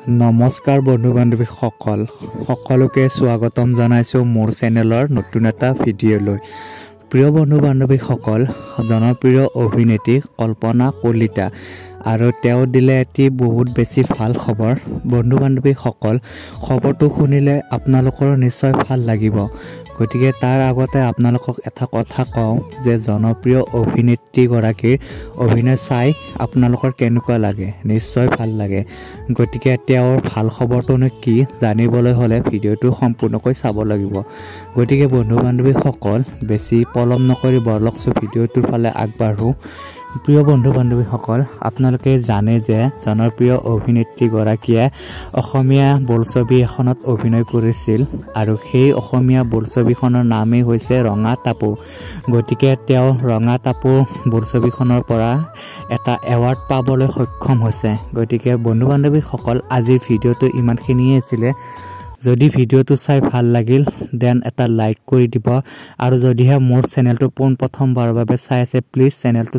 নমস্কাৰ বন্ধু বান্ধৱীসকল, সকলোকে স্বাগতম জনাইছোঁ মোৰ চেনেলৰ নতুন এটা ভিডিঅ'লৈ। প্ৰিয় বন্ধু বান্ধৱীসকল, জনপ্ৰিয় অভিনেত্ৰী কল্পনা কলিতা আৰু তেওঁ দিলে এটি বহুত বেছি ভাল খবৰ। বন্ধু বান্ধৱীসকল, খবৰটো শুনিলে আপোনালোকৰো নিশ্চয় ভাল লাগিব। গতিকে তাৰ আগতে আপোনালোকক এটা কথা কওঁ যে জনপ্ৰিয় অভিনেত্ৰীগৰাকীৰ অভিনয় চাই আপোনালোকৰ কেনেকুৱা লাগে? নিশ্চয় ভাল লাগে। গতিকে তেওঁৰ ভাল খবৰটোনো কি জানিবলৈ হ'লে ভিডিঅ'টো সম্পূৰ্ণকৈ চাব লাগিব। গতিকে বন্ধু বান্ধৱীসকল, বেছি পলম নকৰি বলকচোন ভিডিঅ'টোৰ ফালে আগবাঢ়োঁ। প্ৰিয় বন্ধু বান্ধৱীসকল, আপোনালোকে জানে যে জনপ্ৰিয় অভিনেত্ৰীগৰাকীয়ে অসমীয়া বোলছবি এখনত অভিনয় কৰিছিল আৰু সেই অসমীয়া বোলছবিখনৰ নামেই হৈছে ৰঙা টাপু। গতিকে তেওঁ ৰঙা টাপু বোলছবিখনৰ পৰা এটা এৱাৰ্ড পাবলৈ সক্ষম হৈছে। গতিকে বন্ধু বান্ধৱীসকল, আজিৰ ভিডিঅ'টো ইমানখিনিয়ে আছিলে। যদি ভিডিঅ'টো চাই ভাল লাগিল then এটা লাইক কৰি দিব আৰু যদিহে মোৰ চেনেলটো পোনপ্ৰথমবাৰৰ বাবে চাই আছে, প্লিজ চেনেলটো